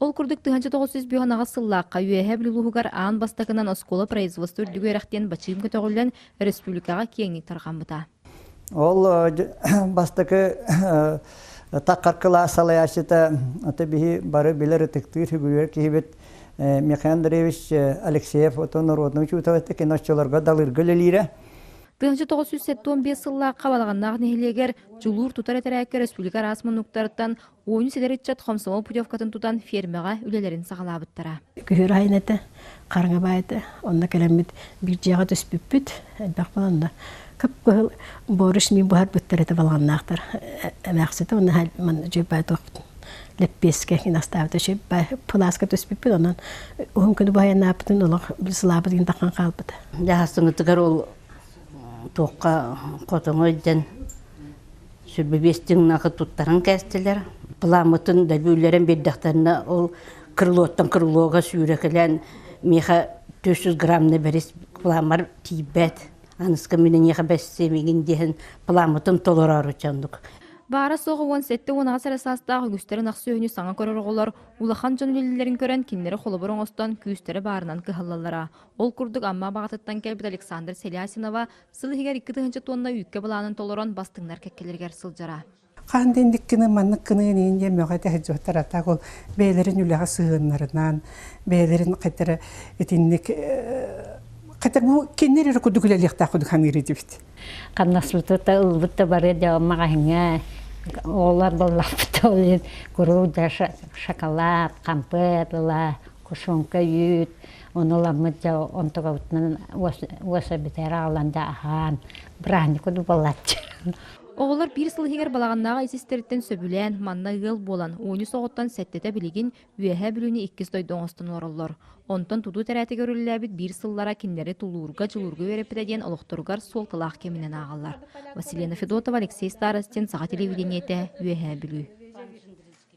Ол курдук 1998 сыллаахха Үөһээ Бүлүү улууһугар аан бастакынан оскуола производство үрдүк үөрэх диэн бачыым көтөҕүллэн республикаҕа киэҥник тарҕаммыта. Ол бастакы таккар кылаас салайааччыта аты биһи бары билэр ытыктыыр сүгүрүйэр киһибит Михаил Андреевич Алексеев отон народный учуутал этэ кини оччолорго далыырга үлэлиирэ. 1975 сыллаахха Балаҕаннаах нэһилиэгэр Дьулуур тутар этэрээккэ республика араас муннуктарыттан Уоню сидэр ыччат хомсомол путевкатын тутан фермаҕа үлэлэрин саҕалаабыттара. Күһүр айан этэ, хараҥа баай этэ. Онно кэлэммит биир дьиэҕэ түспүппүт. Элбэх буолан онно кып-кыһыл борщ мин буһарбыттар этэ балаҕаннаахтар эмээхситэ онно манна дьүөбай туохпут лэппиэскэ астаабыта үчүгэй пылааска түспүппүт онон уһун күнү баһайанааппытын олох сылаабыт гин таххан хаалбыта. Дьаһасыҥытыгар ол туохха хотоҥо илдьэн сүрбэбиэс туттаран кээстилэр. Пламмытын да бүүллэрэн биэрдэхтэринэ ол крылоттан крылога сүүрэкэлээн миэхэ 400 граммны бэрис пламмар тиийбэт. Аныска мин эйиэхэ бэссиэмигин диэн пламмытын толороору чоннук. Баара суоҕа 17-18 эрэ саастаах үгүстэрин ах сүөһүнү саҥа көрөр оҕолор улахан дьон үлэлииллэрин көрөн кинилэри холобур оҥостон күүстэрэ баарынан кыһаллаллара. Ол курдук Амма баҕатыттан кэлбит Александр Селясинова Сыл иһигэр 2000 тонна үүккэ былаанын толорон бастыҥнар кэккэлэригэр сылдьара. Хаһан да инник гына маннык гыныан иин диэн мөҕө тэһдьуоттар атак ол бэйэлэрин үлэҕэ сыһыаннарынан бэйэлэрин хайтара итинник хайтар бу кинилэр эрэ курдук үлэлиэхтээх курдук саныыр этибит. Хамнаспыта ылбыт да бары да маҕаһыҥҥа оҕолор боллахпыт ол иһин куруук да шоколад, хампыат ыла, кушонка үүт Ону ыламмыт дьэ онтугабытынан уоса бүтэр аҕалан да аһаан бырааһынньык курдук буолааччы. Оҕолор биир сыл иһигэр балаҕаннааҕы ис-истэриттэн сөбүлээн, манна ыал буолан, уонус оҕоттон сэттэтэ билигин Үөһээ Бүлүүнү иккис дойду оҥостон олороллор. Онтон тутуу тэрээтигэр үлэлээбит биир сыллара кинилэри тулуурга, дьулуурга үөрэппитэ диэн олохторугар суолталаах кэминэн ааҕаллар. Василена Федотова, Алексей Старостин, Саха телевидениетэ, Үөһээ Бүлүү.